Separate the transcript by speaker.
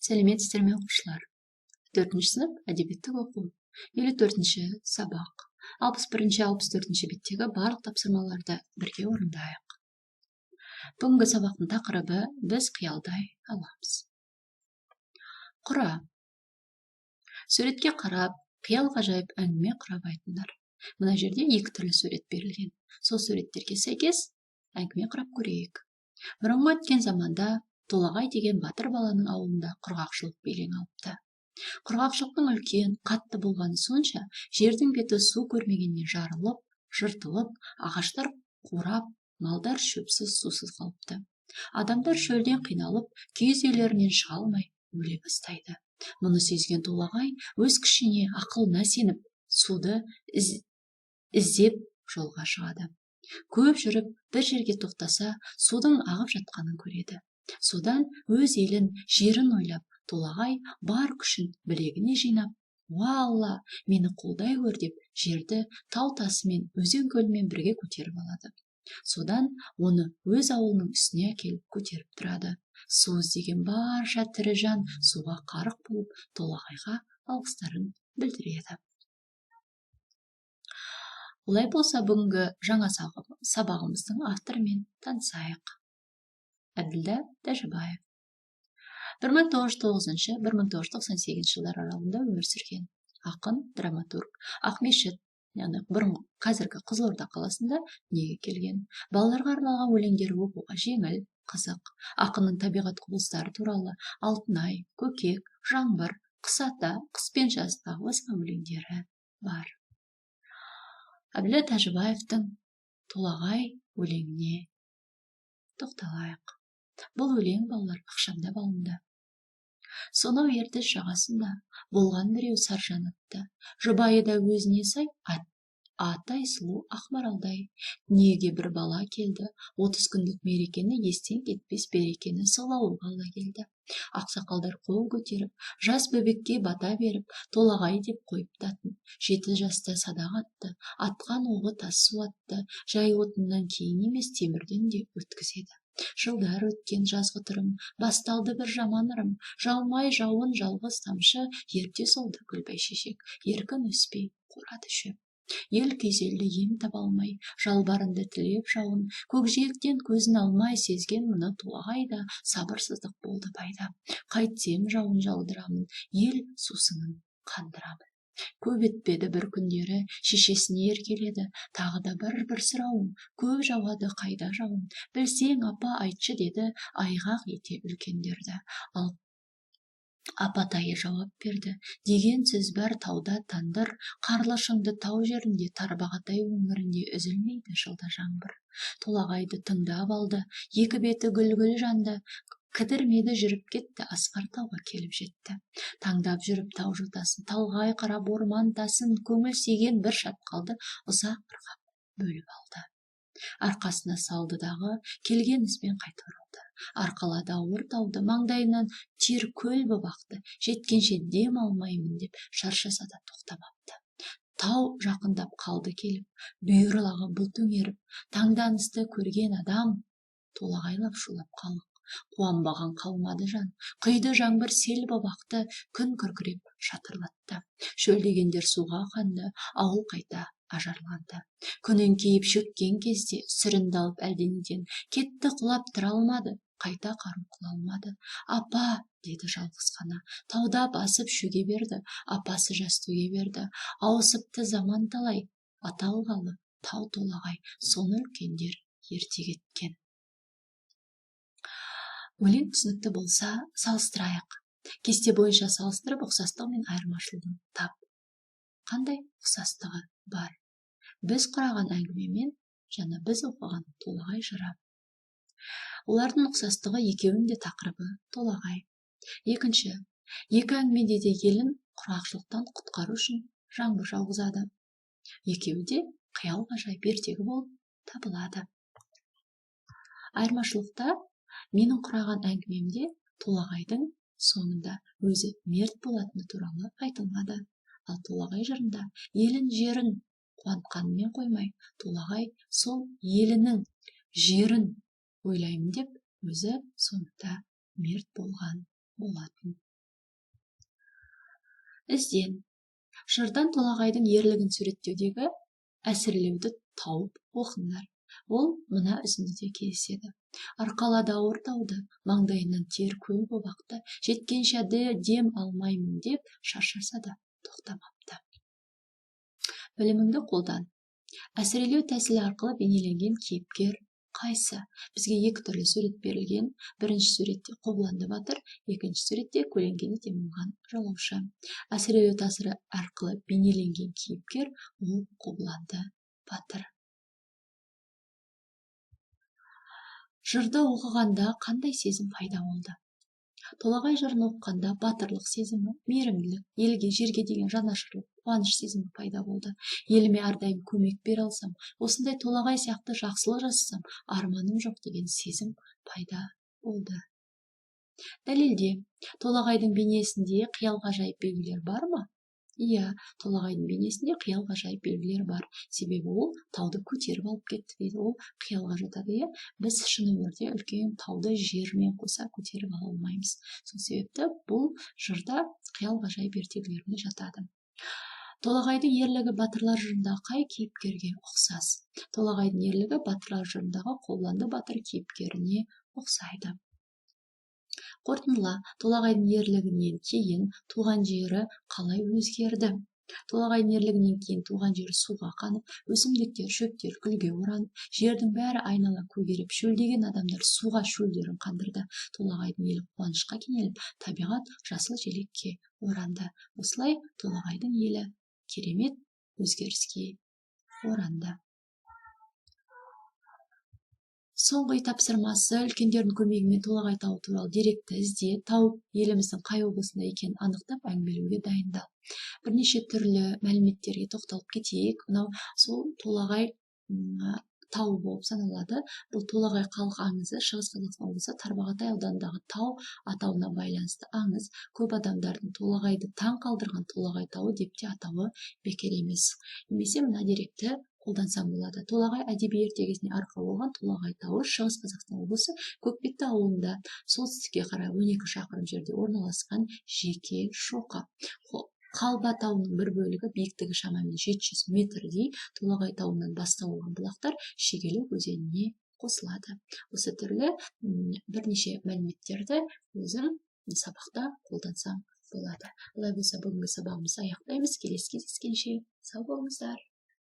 Speaker 1: Сәлеметсіздер ме, оқушылар! Төртінші сынып, әдебиеттік оқу, 54-ші сабақ. 61-, 64-ші беттегі барлық тапсырмаларды бірге орындайық. Бүгінгі сабақтың тақырыбы: «Біз қиялдай аламыз». Құра. Суретке қарап, қиял ғажайып әңгіме құрап айтыңдар. Мына жерде екі түрлі сурет берілген. Сол суреттерге сәйкес әңгіме құрап көрейік. Бұрынғы өткен заманда Толағай деген батыр баланың ауылында құрғақшылық белең алыпты. Құрғақшылықтың үлкен, қатты болғаны сонша, жердің беті су көрмегеннен жарылып, жыртылып, ағаштар қурап, малдар шөпсіз, сусыз қалыпты. Адамдар шөлден қиналып, киіз үйлерінен шыға алмай өле бастайды. Мұны сезген Толағай өз күшіне, ақылына сеніп, суды іздеп жолға шығады. Көп жүріп, бір жерге тоқтаса, судың ағып жатқанын көреді. Содан өз елін, жерін ойлап, Толағай бар күшін білегіне жинап, «Уа, Алла, мені қолдай көр» деп, жерді тау тасымен, өзен көлмен бірге көтеріп алады. Содан оны өз ауылының үстіне әкеліп көтеріп тұрады. Су іздеген барша тірі жан суға қарық болып, Толағайға алғыстарын білдіреді. Олай болса, бүгінгі жаңа сабағымыздың авторымен танысайық. Әбділда Тәжібаев 1909, 1998 жылдар аралығында өмір сүрген ақын, драматург. Ақмешіт, яғни бұрынғы, қазіргі Қызылорда қаласында дүниеге келген. Балаларға арналған өлеңдері оқуға жеңіл, қызық. Ақынның табиғат құбылыстары туралы «Алтынай», «Көкек», «Жаңбыр», «Қыс ата», «Қыс пен жаз» тағы басқа өлеңдері бар. Әбділда Тәжібаевтың «Толағай» өлеңіне тоқталайық. Бұл өлең, балалар, ықшамдап алынды. Сонау Ертіс жағасында болған біреу Саржан атты. Жұбайы да өзіне сай, аты Айсұлу, ақмаралдай. Дүниеге бір бала келді. 30 күндік мерекені, естен кетпес берекені сол ауылға ала келді. Ақсақалдар қол көтеріп, жас бөбекке бата беріп, Толағай деп қойыпты атын. 7 жаста садақ атты, атқан оғы тас суатты. Жай отыннан кейін емес, темірден де өткізеді. Жылдар өткен, жазғытұрым басталды бір жаман ырым. Жаумай жауын жалғыз тамшы, ерте солды гүл, бәйшешек, еркін өспей қурады шөп. Ел күйзелді, ем таба алмай, жалбарынды тілеп жауын, көкжиектен көзін алмай. Сезген мұны Толағай да, сабырсыздық болды пайда. «Қайтсем жауын жаудырамын, ел сусынын қандырамын». Көп етпеді, бір күндері шешесіне еркеледі: «Тағы да бір сұрауым: көп жауады қайда жауын? Білсең, апа, айтшы», — деді айғақ ете үлкендерді. Ал апатайы жауап берді: «Деген сөз бар: тауда тандыр, қарлы шыңды тау жерінде, Тарбағатай өңірінде үзілмейді жылда жаңбыр». Толағайды тыңдап алды, екі беті гүл-гүл жанды. Кідірмеді, жүріп кетті, асқар тауға келіп жетті. Таңдап жүріп тау жотасын, талғай қарап орман тасын, көңіл сүйген бір шатқалды ұзақ ырғап бөліп алды. Арқасына салды дағы, келген ізбен қайта оралды. Арқалады ауыр тауды, маңдайынан тер көл боп ақты. Жеткенше дем алмаймын деп, шаршаса да тоқтамапты. Тау жақындап қалды келіп, бүйір лағы бұлт өңеріп. Таңданысты көрген адам, толағайлап шулап халық. Қуанбаған қалмады жан. Құйды жаңбыр, сел боп ақты, күн күркіреп шатырлатты. Шөлдегендер суға қанды, ауыл қайта ажарланды. Күн еңкейіп шөккен кезде, сүрінді алып әлденеден. Кетті құлап, тұра алмады, қайта қару қыла алмады. «Апа», — деді жалғыз ғана. Тауда басып шөге берді, апасы жас төге берді. Ауысыпты заман талай, аталғалы тау Толағай, соны үлкендер ерте кеткен. Өлең түсінікті болса, салыстырайық. Кесте бойынша салыстырып, ұқсастығы мен айырмашылығын тап. Қандай ұқсастығы бар біз құраған әңгімемен және біз оқыған Толағай жыры? Олардың ұқсастығы: екеуінің де тақырыбы Толағай. Екінші, екі әңгімеде де елін құрғақшылықтан құтқару үшін жаңбыр жауғызады. Екеуі де қиял ғажайып ертегі болып табылады. Айырмашылықта: менің құраған әңгімемде Толағайдың соңында өзі мерт болатыны туралы айтылмады. Ал Толағай жырында елін, жерін қуантқанымен қоймай, Толағай сол елінің жерін ойлаймын деп, өзі соңында мерт болған болатын. Ізден. Жырдан Толағайдың ерлігін суреттеудегі әсірелеуді тауып оқыңдар. Ол мына үзіндіде кездеседі. Арқалады ауыр тауды, маңдайынан тер көл боп ақты, жеткенше дем алмаймын деп шаршаса да тоқтамапты. Біліміңді қолдан. Әсірелеу тәсілі арқылы бейнеленген кейіпкер қайсы? Бізге екі түрлі сурет берілген. Бірінші суретте Қобыланды батыр, екінші суретте көлеңкеде демалған жолаушы. Әсірелеу тәсілі арқылы бейнеленген кейіпкер ол Қобыланды батыр. Жырды оқығанда қандай сезім пайда болды? Толағай жырын оқығанда батырлық сезімі, мейірімділік, елге, жерге деген жанашырлық, қуаныш сезімі пайда болды. Еліме әрдайым көмек бере алсам, осындай Толағай сияқты жақсылық жасасам, арманым жоқ деген сезім пайда болды. Дәлелде, Толағайдың бейнесінде қиял ғажайып белгілер бар ма? Иә, Толағайдың бейнесінде қиял ғажайып белгілер бар. Себебі ол тауды көтеріп алып кетті дейді. Ол қиялға жатады, иә. Біз шын өмірде үлкен тауды жермен қоса көтеріп ала алмаймыз. Сол себепті бұл жырда қиял ғажайып ертегілеріне жатады. Толағайдың ерлігі батырлар жырындағы қай кейіпкерге ұқсас? Толағайдың ерлігі батырлар жырындағы Қобыланды батыр кейіпкеріне ұқсайды. Қорытындыла, Толағайдың ерлігінен кейін туған жері қалай өзгерді? Толағайдың ерлігінен кейін туған жері суға қанып, өсімдіктер, шөптер гүлге оранып, жердің бәрі айнала көгеріп, шөлдеген адамдар суға шөлдерін қандырды. Толағайдың елі қуанышқа кенеліп, табиғат жасыл желекке оранды. Осылай Толағайдың елі керемет өзгеріске оранды. Соңғы тапсырмасы үлкендердің көмегімен Толағай тауы туралы деректі ізде, тау еліміздің қай облысында екенін анықтап әңгімелеуге дайындал. Бірнеше түрлі мәліметтерге тоқталып кетейік. Мынау сол Толағай тауы болып саналады. Бұл Толағай халық аңызы Шығыс Қазақстан облысы Тарбағатай ауданындағы тау атауына байланысты аңыз. Көп адамдардың Толағайды таң қалдырған Толағай тауы деп те атауы бекер емес. Немесе мына деректі қолдансам болады. Толағай әдеби ертегісіне арқау болған Толағай тауы Шығыс Қазақстан облысы Көкпекті ауылында солтүстікке қарай 12 шақырым жерде орналасқан жеке шоқы. Қалба тауының бір бөлігі биіктігі шамамен 700 метрдей Толағай тауынан бастау алған бұлақтар Шегелі өзеніне қосылады. Осы түрлі бірнеше мәліметтерді өзің сабақта қолдансаң болады. Олай болса бүгінгі сабағымызды аяқтаймыз. Келесі кездескенше сау болыңыздар.